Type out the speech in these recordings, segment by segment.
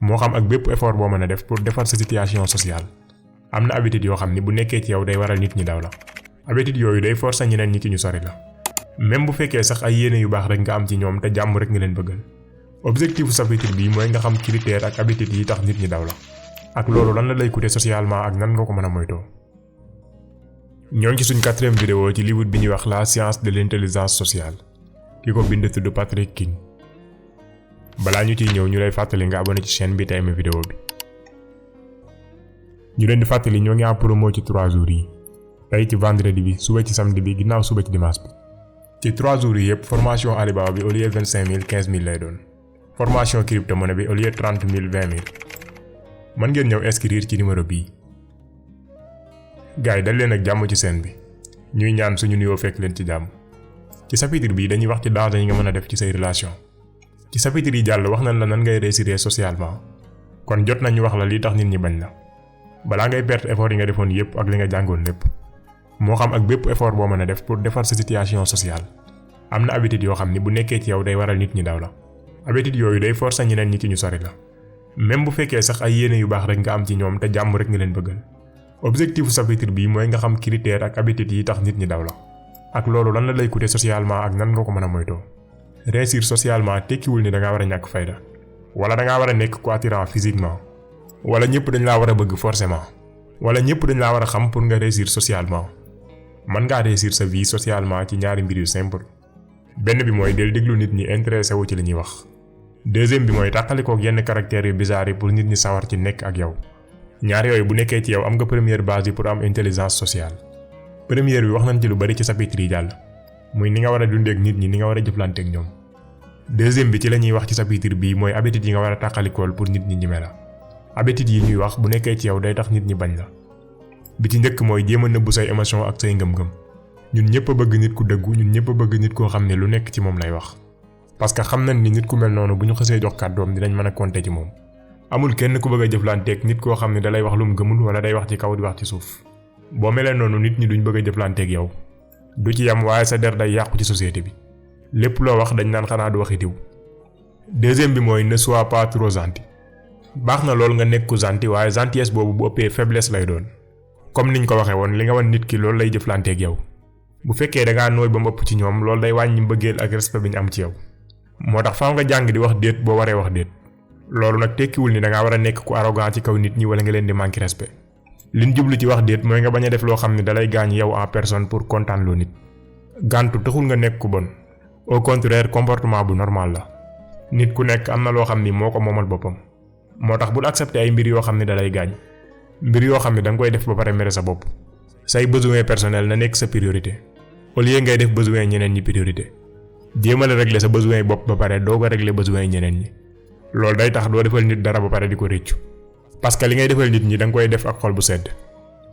moo xam ak bépp effort boo mën a def pour defar sa situation sociale am na habitude yoo xam ni bu nekkee ci yow day waral nit ñi daw la. habitude yooyu day forcer ñeneen ñi ci ñu sori la même bu fekkee sax ay yéene yu baax rek nga am ci ñoom te jàmm rek nga leen bëggal. objectif sa habitude bi mooy nga xam critère ak habitude yi tax nit ñi daw la ak loolu lan la lay coûter socialement ak nan nga ko mën a moytoo. ñoo ngi ci suñ 4e vidéo ci livre bi ñuy wax la science de l'intelligence sociale ki ko bind tudd Patrick King. balaa ñu ciy ñëw ñu lay fàttali nga abonné ci chaîne bi te aimé vidéo bi. ñu leen di fàttali ñoo ngi en promo ci 3 jours yi tey ci vendredi bi suba ci samedi bi ginnaaw suba ci dimanche bi. ci 3 jours yi yëpp formation Alibaba bi au lieu 25 000 15 000 lay doon. formation crypto-monnaie bi au lieu 30 000 20 000. mën ngeen ñëw inscrire ci numéro bii. gars yi dal leen ak jàmm ci scène bi ñuy ñaan suñu nuyoo fekk leen ci jàmm. ci chapitre bii dañuy wax ci danger yi nga mën a def ci say relation. ci chapitre yi jàll wax nañ la nan ngay réussir socialement kon jot nañu wax la li tax nit ñi bañ la balaa ngay perte effort yi nga defoon yépp ak li nga jàngoon lépp moo xam ak bépp effort boo mën a def pour defar sa situation sociale am na habitude yoo xam ni bu nekkee ci yow day waral nit ñi daw la. habitude yooyu day forcer ñeneen ñi ci ñu sori la même bu fekkee sax ay yéene yu baax rek nga am ci ñoom te jàmm rek nga leen bëggal. objectif chapitre bi mooy nga xam critère ak habitude yi tax nit ñi daw la ak loolu lan la lay coûter socialement ak nan nga ko mën a moytoo. réussir socialement tekkiwul ni da ngaa war a ñàkk fayda wala da ngaa war a nekk ku attirant physiquement wala ñëpp dañ laa war a bëgg forcément wala ñëpp dañ laa war a xam pour nga réussir socialement. mën ngaa réussir sa vie socialement ci ñaari mbir yu simple. benn bi mooy del déglu nit ñi intéressé wu ci li ñuy wax. deuxième bi mooy tàqalikook yenn caractères yu bizarre yi pour nit ñi sawar ci nekk ak yow. ñaar yooyu bu nekkee ci yow am nga première base yi pour am intelligence sociale. première bi wax nañ ci lu bari ci chapitre yi jàll. muy ni nga war a dundee ak nit ñi ni nga war a jëflante ak ñoom. deuxième bi ci la ñuy wax ci chapitre bii mooy habitude yi nga war a tàqalikool pour nit ñi ñeme la. habitude yi ñuy wax bu nekkee ci yow day tax nit ñi bañ la. bi ci njëkk mooy jéem a nëbbu say émotion ak say ngëm-ngëm. ñun ñëpp a bëgg nit ku dëggu ñun ñëpp a bëgg nit koo xam ne lu nekk ci moom lay wax. parce que xam nañ ni nit ku mel noonu bu ñu xësee jox kàddoom dinañ mën a compter ci moom. amul kenn ku bëgg a jëflanteeg nit koo xam ne dalay wax lu mu gëmul wala day wax ci kaw di wax ci suuf. boo melee noonu nit ñi duñ bëgg a jëflanteeg yow. du ci yam waaye sa der day yàqu ci société bi. lépp loo wax dañ naan xanaa du waxi diw. deuxième bi mooy ne sois pas trop gentil. baax na lool nga nekk ku gentil waaye gentillesse boobu bu ëppee faiblesse lay doon. comme niñ ko waxee woon li nga wan nit ki loolu lay jëflanteeg yow. bu fekkee da ngaa nooy ba mu ëpp ci ñoom loolu day wàññi mbëggeel ak respect bi ñu am ci yow. moo tax faaw nga jàng di wax déet boo waree wax déet. loolu nag tekkiwul ni da ngaa war a nekk ku arrogant ci kaw nit ñi wala nga leen di manquer respect. liñ jublu ci wax déet mooy nga bañ a def loo xam ne dalay gaañ yow en personne pour kontaan loo nit. gàntu taxul nga nekk ku bon. au contraire comportement bu normal la. nit ku nekk am na loo xam ni moo ko moomal boppam. moo tax bul accepter ay mbir yoo xam ne dalay gaañ. mbir yoo xam ne da nga koy def ba pare mere sa bopp. say besoin personnel na nekk sa priorité. au lieu ngay def besoin ñeneen ñi priorité. jéemal a régler sa besoin bopp ba pare doo ko régler besoin ñeneen ñi. loolu day tax doo defal nit dara ba pare di ko réccu. parce que li ngay defal nit ñi da nga koy def ak xol bu sedd.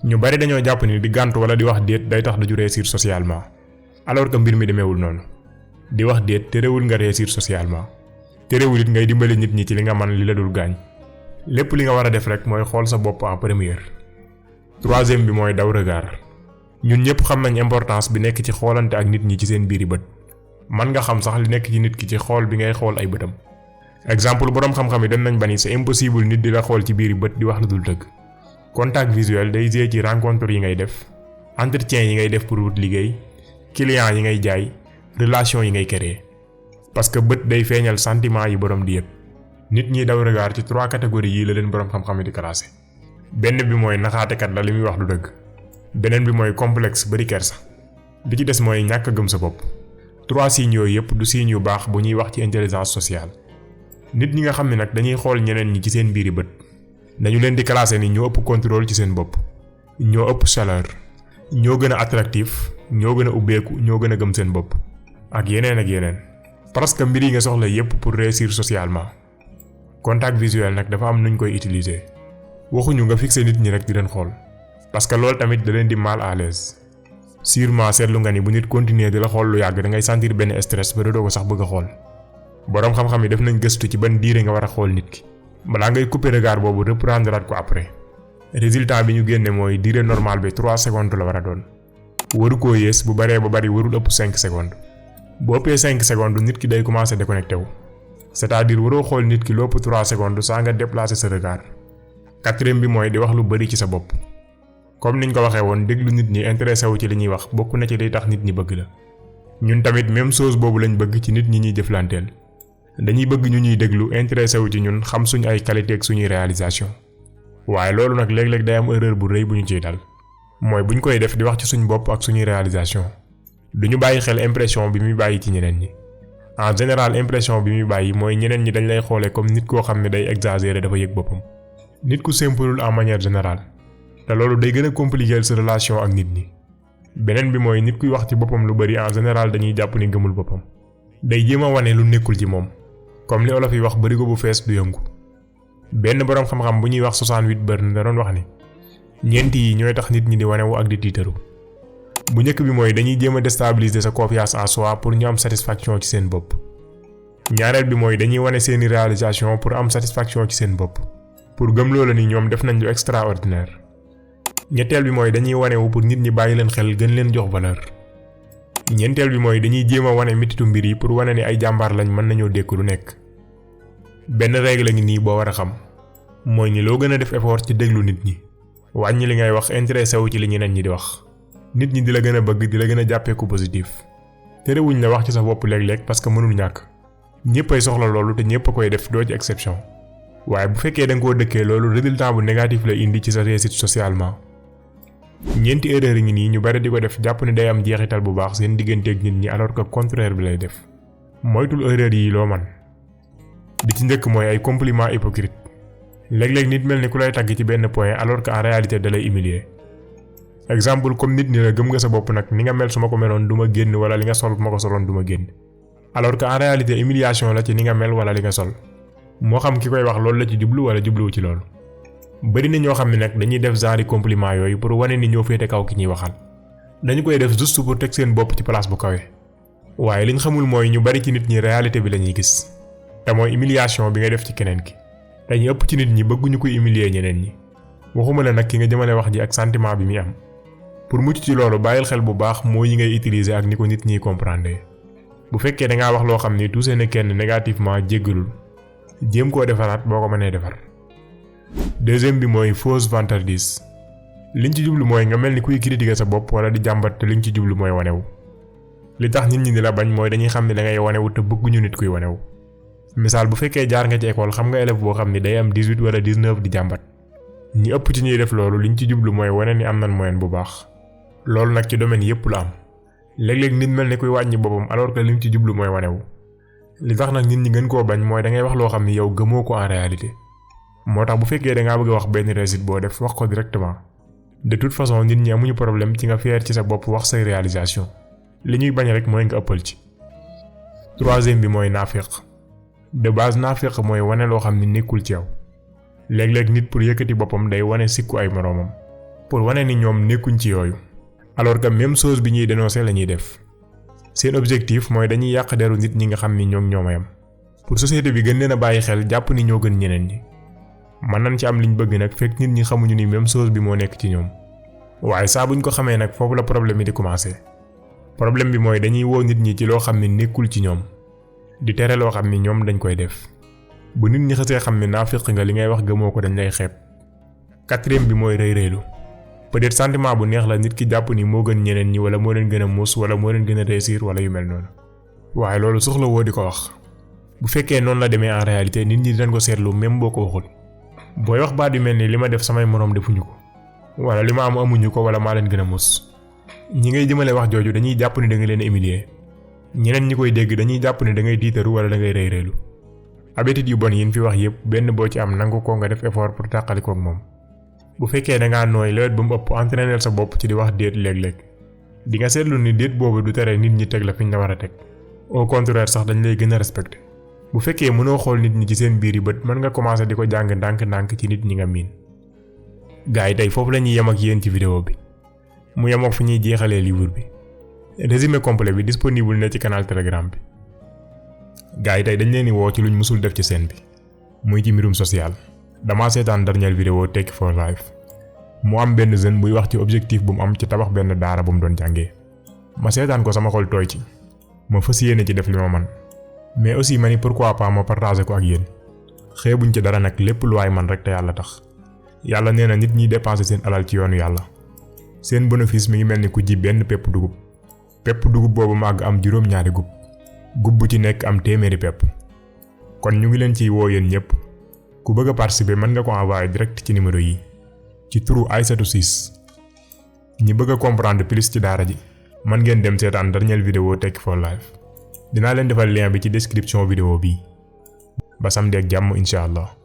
ñu bari dañoo jàpp ni di gàntu wala di wax déet day tax du réussir socialement. alors que mbir mi demeewul noonu. di wax déet terewul nga réussir socialement. terewul it ngay dimbali nit ñi ci li nga man li la dul gaañ. lépp li nga war a def rek mooy xool sa bopp en première. troisième bi mooy daw regard. ñun ñëpp xam nañ importance bi nekk ci xoolante ak nit ñi ci seen biiri bët. man nga xam sax li nekk ci nit ki ci xool bi ngay xool ay bëtam. exemple boroom xam-xam yi dem nañ ba ni c'est impossible nit di la xool ci biiri bët di wax lu dul dëgg. contact visuel day jee ci rencontre yi ngay def. entretien yi ngay def pour wut liggéey. client yi ngay jaay. relation yi ngay créer. parce que bët day feeñal sentiment yi boroom di yëg. nit ñi daw regard ci 3 catégories yi la leen boroom xam-xam yi di classé. benn bi mooy naxaatekat la li muy wax du dëgg. beneen bi mooy complexe bari kersa. bi ci des mooy ñàkk a gëm sa bopp. 3 signes yooyu yëpp du signe yu baax bu ñuy wax ci intelligence sociale. nit ñi nga xam ne nag dañuy xool ñeneen ñi ci seen biiri bët. dañu leen di classé ni ñoo ëpp contrôle ci seen bopp. ñoo ëpp chaleur. ñoo gën a attractif. ñoo gën a ubbeeku ñoo gën a gëm seen bopp. ak yeneen ak yeneen. parce que mbir yi nga soxla yépp pour réussir socialement. contact visuel nag dafa am nuñ koy utiliser. waxuñu nga fixer nit ñi rek di leen xool. parce que loolu tamit da leen di mal à l'aise. sûrement seetlu nga ni bu nit continuer di la xool lu yàgg da ngay sentir benn stress ba doo ko sax bëgg a xool. boroom xam-xam yi def nañ gëstu ci ban diire nga war a xool nit ki. balaa ngay couper regard boobu reprendre ko après. résultat bi ñu génne mooy durée normale bi 3 secondes la war a doon. waru koo yées bu baree ba bari warul ëpp 5 secondes. bu ëppee 5 secondes nit ki day commencer déconnecté wu. c'est-à-dire waroo xool nit ki lopp 3 secondes saa nga déplacer sa regard. quatrième bi mooy di wax lu bari ci sa bopp. comme niñ ko waxee woon déglu nit ñi intéressé wu ci li ñuy wax bokk na ci liy tax nit ñi bëgg la. ñun tamit même chose boobu lañ bëgg ci nit ñi ñuy jëflanteel. dañuy bëgg ñu ñuy déglu intéressé wu ci ñun xam suñu ay qualité ak suñuy réalisation. waaye loolu nag léeg-léeg day am erreur bu rëy bu ñu ciy dal. mooy buñ koy def di wax ci suñu bopp ak suñuy réalisation. duñu bàyyi xel impression bi muy bàyyi ci ñeneen ñi. en général impression bi muy bàyyi mooy ñeneen ñi dañ lay xoolee comme nit koo xam ne day exagérer dafa yëg boppam. nit ku simpleul en manière générale. te loolu day gën a compliquer sa relation ak nit ñi. beneen bi mooy nit kuy wax ci boppam lu bari en général dañuy jàpp ni gëmul boppam. day jéem a wane lu nekkul ci moom. comme li olof yi wax barigo bu fees du yëngu. benn boroom xam-xam bu ñuy wax 68 Burn da doon wax ni ñeent yi ñooy tax nit ñi di wanewu ak di tiitaru. bu njëkk bi mooy dañuy jéem a déstabiliser sa confiance en soi pour ñu am satisfaction ci seen bopp. ñaareel bi mooy dañuy wane seeni réalisation pour am satisfaction ci seen bopp. pour gëm loola ni ñoom def nañ lu extraordinaire. ñetteel bi mooy dañuy wanewu pour nit ñi bàyyi leen xel gën leen jox valeur. ñeenteel bi mooy dañuy jéem a wane metitu mbir yi pour wane ni ay jàmbaar lañ mën nañoo dékku lu nekk. benn règle la ngi nii boo war a xam. mooy ni loo gën a def effort ci déglu nit ñi. wàññi li ngay wax intéressé wu ci li ñeneen ñi di wax. nit ñi di la gën a bëgg di la gën a jàppee ku positif. terewuñ la wax ci sa bopp léeg-léeg parce que mënul ñàkk. ñëpp ay soxla loolu te ñëpp a koy def doo ci exception. waaye bu fekkee da nga koo dëkkee loolu résultat bu négatif la indi ci sa réussite socialement. ñeenti erreur yi ngi nii ñu bari di ko def jàpp ne day am jeexital bu baax seen digganteeg nit ñi alors que contraire bi lay def. moytul erreur yi loo man. bi ci njëkk mooy ay compliment hypocrite. léeg-léeg nit mel ni ku lay tagg ci benn point alors que en réalité da lay humilier. exemple comme nit ni la gëm nga sa bopp nag ni nga mel su ma ko meloon du ma génn wala li nga sol bu ma ko soloon du ma génn. alors que en réalité humiliation la ci ni nga mel wala li nga sol. moo xam ki koy wax loolu la ci jublu wala jubluwu ci loolu. bari na ñoo xam ne nag dañuy def genre compliment yooyu pour wane ni ñoo féete kaw ki ñuy waxal. dañu koy def juste pour teg seen bopp ci place bu kawe. waaye liñ xamul mooy ñu bari ci nit ñi réalité bi lañuy gis. te mooy humiliation bi nga def ci keneen ki. dañuy ëpp ci nit ñi bëgguñu koy humilier ñeneen ñi. waxuma la nag ki nga jëmale wax ji ak sentiment bi muy am. pour mucc ci loolu bàyyil xel bu baax moo yi ngay utiliser ak ni ko nit ñiy comprendre. bu fekkee da ngaa wax loo xam ni touché na kenn négativement jéggalul. jéem koo defaraat boo ko mënee defar. deuxième bi mooy fausse vantardise. liñ ci jublu mooy nga mel ni kuy critiquer sa bopp wala di jàmbat te liñ ci jublu mooy wanewu. li tax nit ñi di la bañ mooy dañuy xam ne da ngay wanewu te bëgguñu nit kuy wanewu. misaal bu fekkee jaar nga ci école xam nga élève boo xam ni day am 18 wala 19 di jàmbat. ñi ëpp ci ñuy def loolu liñ ci jublu mooy wane ni am nañ moyenne bu baax. loolu nag ci domaine yépp la am. léeg-léeg nit mel ni kuy wàññi boppam alors que liñ ci jublu mooy wanewu. li tax nag nit ñi gën koo bañ mooy da ngay wax loo xam ni yow gëmoo ko en réalité. moo tax bu fekkee da ngaa bëgg a wax benn réussite boo def wax ko directement. de toute façon nit ñi amuñu problème ci nga fier ci sa bopp wax say réalisation. li ñuy bañ rek mooy nga ëppal ci. troisième bi mooy naafiq. de base naafiq mooy wane loo xam ni nekkul ci yow. léeg-léeg nit pour yëkkati boppam day wane sikku ay moroomam. pour wane ni ñoom nekkuñ ci yooyu. alors que même chose bi ñuy dénoncer la ñuy def. seen objectif mooy dañuy yàq deru nit ñi nga xam ni ñoo ñoo mayam. pour société bi gën leen a bàyyi xel jàpp ni ñoo gën ñeneen ñi. mën nañ ci am liñ bëgg nag fekk nit ñi xamuñu ni même chose bi moo nekk ci ñoom. waaye saa buñ ko xamee nag foofu la problème yi di commencer. problème bi mooy dañuy woo nit ñi ci loo xam ni nekkul ci ñoom. di tere loo xam ni ñoom dañ koy def. bu nit ñi xasee xam ne naafiq nga li ngay wax gëmoo ko dañ lay xeeb. quatrième bi mooy rëy rëylu. peut-être sentiment bu neex la nit ki jàpp ni moo gën ñeneen ñi wala moo leen gën a muus wala moo leen gën a réussir wala yu mel noonu. waaye loolu soxla woo di ko wax. bu fekkee noonu la demee en réalité nit ñi dinañ ko seetlu même boo ko waxul. booy wax baat yu mel ni li ma def samay moroom defuñu ko. wala li ma am amuñu ko wala maa leen gën a muus. ñi ngay jëmale wax jooju dañuy jàpp ni da nga leen humilier. ñeneen ñi koy dégg dañuy jàpp ni da ngay tiitaru wala da ngay rëy rëylu. habitude yu bon yi ñu fi wax yépp benn boo ci am nangu ko nga def effort pour tàqalikoo ak moom. bu fekkee da ngaa nooy lewet ba mu ëpp entraîner sa bopp ci di wax déet léeg-léeg. di nga seetlu ni déet boobu du tere nit ñi teg la fi ñu la war a teg. au contraire sax dañ lay gën a respecté. bu fekkee mënoo xool nit ñi ci seen biir yi bët mën nga commencer di ko jàng ndànk-ndànk ci nit ñi nga miin. gars yi tey foofu la ñuy yem ak yéen ci vidéo bi. mu yem ak fi ñuy jeexalee livre bi. résumé complet bi disponible na ci canal Telegram bi. gars yi tey dañ leen di woo ci luñ mësul def ci scène bi. muy ci mbirum social. dama seetaan dernière vidéo Take for Life. mu am benn jeune buy wax ci objectif bu mu am ci tabax benn daara bu mu doon jàngee. ma seetaan ko sama xol tooy ci. ma fas yéene ci def li ma man. mais aussi ma ni pourquoi pas ma partager ko ak yéen xeebuñ ci dara nag lépp lu waay man rek te yàlla tax. yàlla nee na nit ñi dépenser seen alal ci yoonu yàlla seen bénéfice mi ngi mel ni ku ji benn pepp dugub boobu màgg am juróom-ñaari gub bu ci nekk am téeméeri pepp. kon ñu ngi leen ciy woo yéen ñëpp ku bëgg a participer mën nga ko envoyer direct ci numéro yi ci turu Aïssatou Ciss. ñi bëgg a comprendre plus ci daara ji mën ngeen dem seetaan dernière vidéo Tekki for Life dinaa leen defal lien bi ci description vidéo bi ba samedi ak jàmm incha allah.